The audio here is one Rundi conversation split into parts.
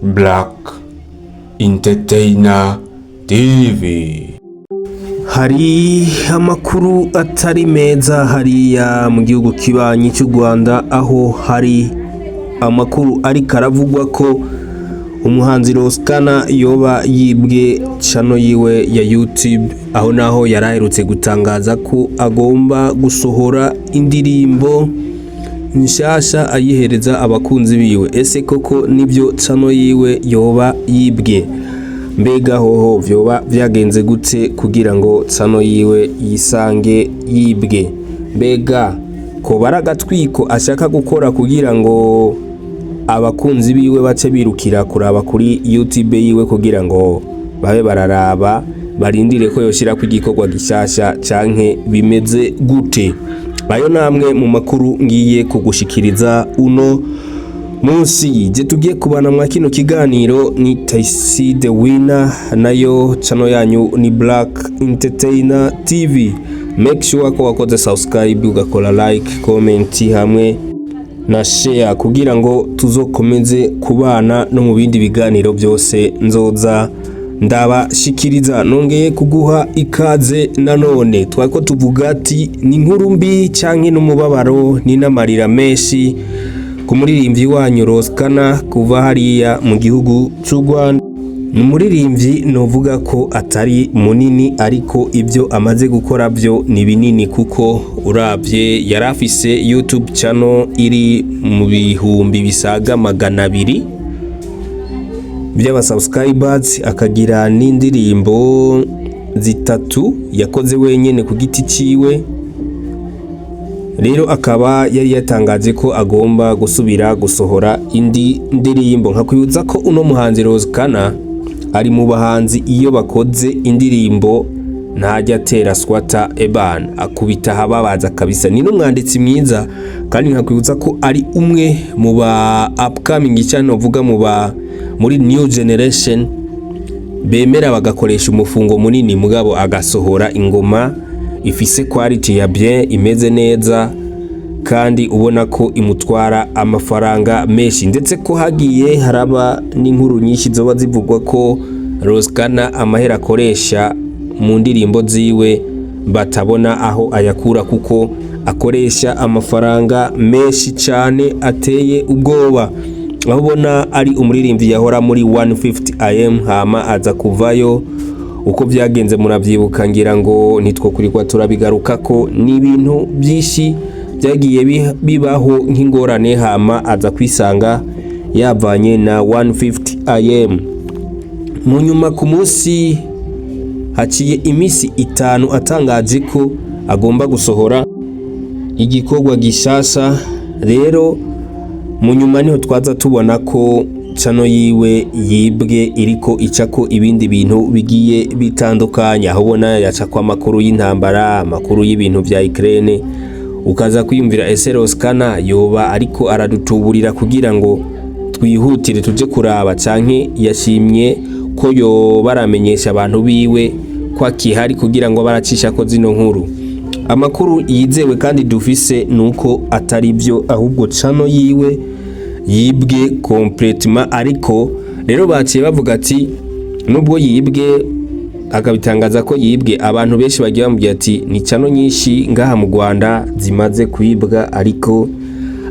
Black Entertainer TV. Hari amakuru atari meza hariya mu gihugu kibanyi cy'u Rwanda, aho hari amakuru ariko aravugwa ko umuhanzi Ross Kana yoba yibwe channel yiwe ya YouTube, aho naho yari aherutse gutangaza ko agomba gusohora indirimbo nshasha ayihereza abakunzi biwe. Ese koko nibyo, channel yiwe yoba yibwe? Mbega hoho vyoba vyagenze gute kugira ngo channel yiwe yisange yibwe? Mbega ko ari agatwiko ashaka gukora kugira ngo abakunzi biwe bace birukira kuraba kuri YouTube yiwe, kugira ngo babe bararaba barindire ko yoshirako igikorwa gishasha, canke bimeze gute? Ayo namwe mu makuru ngiye kugushikiriza uno munsi. Je tugiye kubana mwa kino kiganiro ni Taisi the Winner, nayo channel yanyu ni Black Entertainer TV. Make sure ko wakoze subscribe, ugakora like, comment hamwe na share, kugira ngo tuzokomeze kubana no mu bindi biganiro byose nzoza ndabashikiriza. Nongeye kuguha ikaze nanone. Twariko tuvuga ati ni inkuru mbi canke n'umubabaro, ni n'amarira menshi ku muririmbyi wanyu Ross Kana kuva hariya mu gihugu cy'u Rwanda. Ni umuririmbyi novuga ko atari munini, ariko ibyo amaze gukora byo ni binini, kuko uravye yari afise YouTube channel iri mu bihumbi bisaga 200 by'aba subscribers, akagira n'indirimbo zitatu yakoze wenyene ku giti ciwe. Rero akaba yari yatangaje ko agomba gusubira gusohora indi ndirimbo. Nkakwibutsa ko uno muhanzi Ross Kana ari mu bahanzi iyo bakoze indirimbo ntajya atera swata, ebana akubita ahababaza kabisa. Ni n'umwanditsi mwiza, kandi nkakwibutsa ko ari umwe mu ba upcoming cyane, uvuga mu ba muri new generation bemera bagakoresha umufungo munini, mugabo agasohora ingoma ifise quality ya bien, imeze neza, kandi ubona ko imutwara amafaranga menshi. Ndetse ko hagiye haraba n'inkuru nyinshi zoba zivugwa ko Ross Kana amahera akoresha mu ndirimbo ziwe batabona aho ayakura, kuko akoresha amafaranga menshi cyane ateye ubwoba. Aho ubona ari umuririmbyi yahora muri 150 AM, hama aza kuvayo. Uko byagenze murabyibuka, ngira ngo ntitwokurirwa turabigaruka ko ni ibintu byinshi byagiye bibaho nk'ingorane, hama aza kwisanga yavanye na 150 AM. Mu nyuma, ku munsi haciye iminsi 5 atangaje ko agomba gusohora igikorwa gishasha. Rero mu nyuma niho twaza tubona ko channel yiwe yibwe, iriko icako ibindi bintu bigiye bitandukanye, aho ubona yacako amakuru y'intambara, amakuru y'ibintu vya Ukraine. Ukaza kwiyumvira: ese Ross Kana yoba ariko aradutuburira kugira ngo twihutire tuje kuraba, canke yashimye ko yoba aramenyesha abantu biwe ko akihari kugira ngo baracisha ko zino nkuru? Amakuru yizewe kandi dufise nuko atari byo, ahubwo channel yiwe yibwe complètement. Ariko rero baciye bavuga ati nubwo yibwe, akabitangaza ko yibwe, abantu benshi bagiye bamubwira ati ni channel nyinshi ngaha mu Rwanda zimaze kwibwa ariko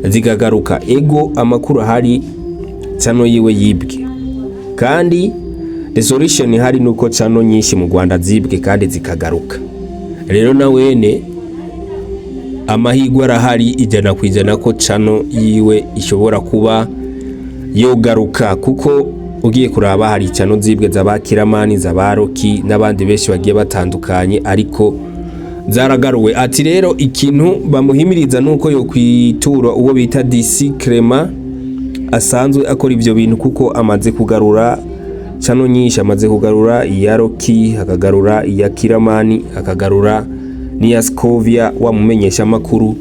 zikagaruka. Ego, amakuru ahari, channel yiwe yibwe, kandi the solution ihari nuko channel nyinshi mu Rwanda zibwe kandi zikagaruka. Rero na wene amahirwe arahari 100% ko channel yiwe ishobora kuba yogaruka, kuko ugiye kuraba hari channel zibwe z'aba Kiramani, z'aba Roki n'abandi benshi bagiye batandukanye, ariko zaragaruwe. Ati rero ikintu bamuhimiriza nuko yokwitura uwo bita DC Clement asanzwe akora ivyo bintu, kuko amaze kugarura channel nyinshi. Amaze kugarura iya Roki, akagarura iya Kiramani, akagarura n'iya Scovia wamumenyesha amakuru,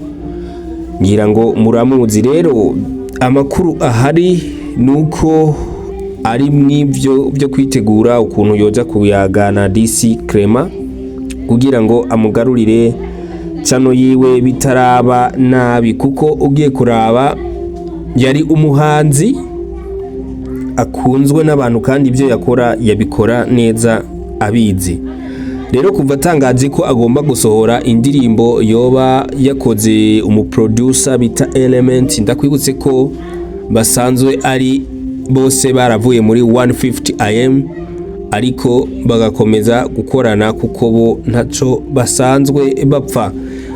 ngira ngo muramuzi. Rero amakuru ahari nuko ari mw'ivyo byo kwitegura ukuntu yoja kuyagana DC Clement kugira ngo amugarurire channel yiwe bitaraba nabi, kuko ugiye kuraba yari umuhanzi Akunzwe n'abantu kandi ibyo yakora yabikora neza abizi. Rero kuva atangaje ko agomba gusohora indirimbo yoba yakoze umuproducer bita Element, ndakwibutse ko basanzwe ari bose baravuye muri 150 AM, ariko bagakomeza gukorana kuko bo ntaco basanzwe bapfa.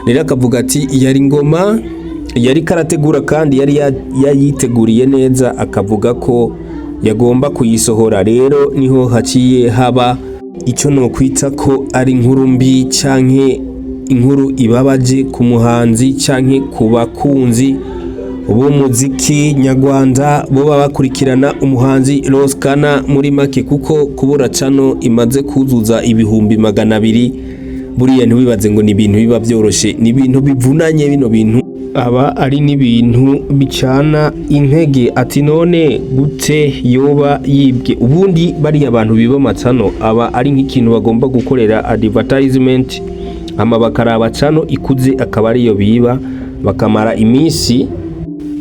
Rero akavuga ati yari ngoma yari karategura kandi yari yayiteguriye neza, akavuga ko yagomba kuyisohora. Rero niho haciye haba icyo nokwita ko ari inkuru mbi canke inkuru ibabaje ku muhanzi canke ku bakunzi b'umuziki nyarwanda boba bakurikirana umuhanzi Ross Kana muri make, kuko kubura channel imaze kuzuza 200,000, buriya ntiwibaze ngo ni ibintu biba byoroshe, ni ibintu bivunanye. Bino bintu aba ari n'ibintu bicana intege, ati none gute yoba yibwe? Ubundi bariya abantu biba amachannel aba ari nk'ikintu bagomba gukorera advertisement, ama bakaraba channel ikuze akaba ariyo biba, bakamara iminsi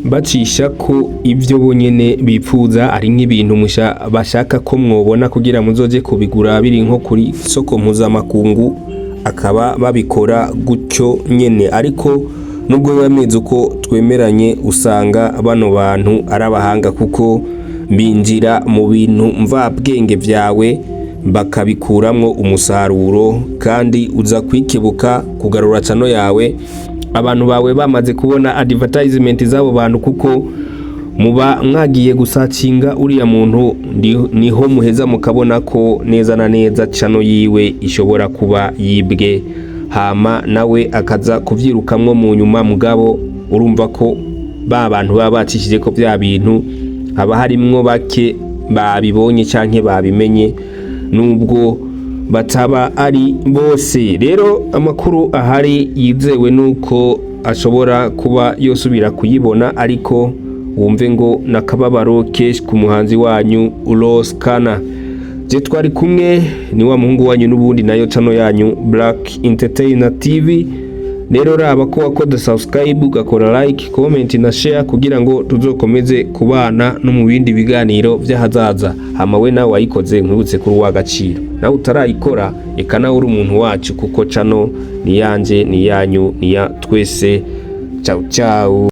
bacisha ko ibyo bonyene bipfuza, ari nk'ibintu bashaka ko mwobona kugira muzoje kubigura biri nko kuri soko mpuzamakungu, akaba babikora gutyo nyene. Ariko nubwo biba bimeze uko twemeranye, usanga bano bantu ari abahanga kuko binjira mu bintu mvabwenge vyawe bakabikuramwo umusaruro, kandi uza kwikebuka kugarura channel yawe abantu bawe bamaze kubona advertisement z'abo bantu, kuko muba mwagiye gusacinga uriya muntu, niho muheza mukabona ko neza na neza channel yiwe ishobora kuba yibwe, hama nawe akaza kuvyirukamwo mu nyuma. Mugabo urumva ko ba bantu baba bacishije ko vya bintu haba harimwo bake babibonye canke babimenye, nubwo bataba ari bose. Rero amakuru ahari yizewe nuko ashobora kuba yosubira kuyibona, ariko wumve ngo nakababaro kenshi ku muhanzi wanyu Ross Kana. Je twari kumwe ni wa muhungu wanyu n'ubundi, nayo channel yanyu Black Entertainer TV. Rero raba ko wakoze subscribe, ugakora like, comment na share kugira ngo tuzokomeze kubana no mu bindi biganiro by'ahazaza. Hama we nawe wayikoze, nkwibutse kuri wa gaciro, nawe utarayikora, eka nawe uri umuntu wacu, kuko channel ni yanje, ni yanyu, ni ya twese. Ciao ciao.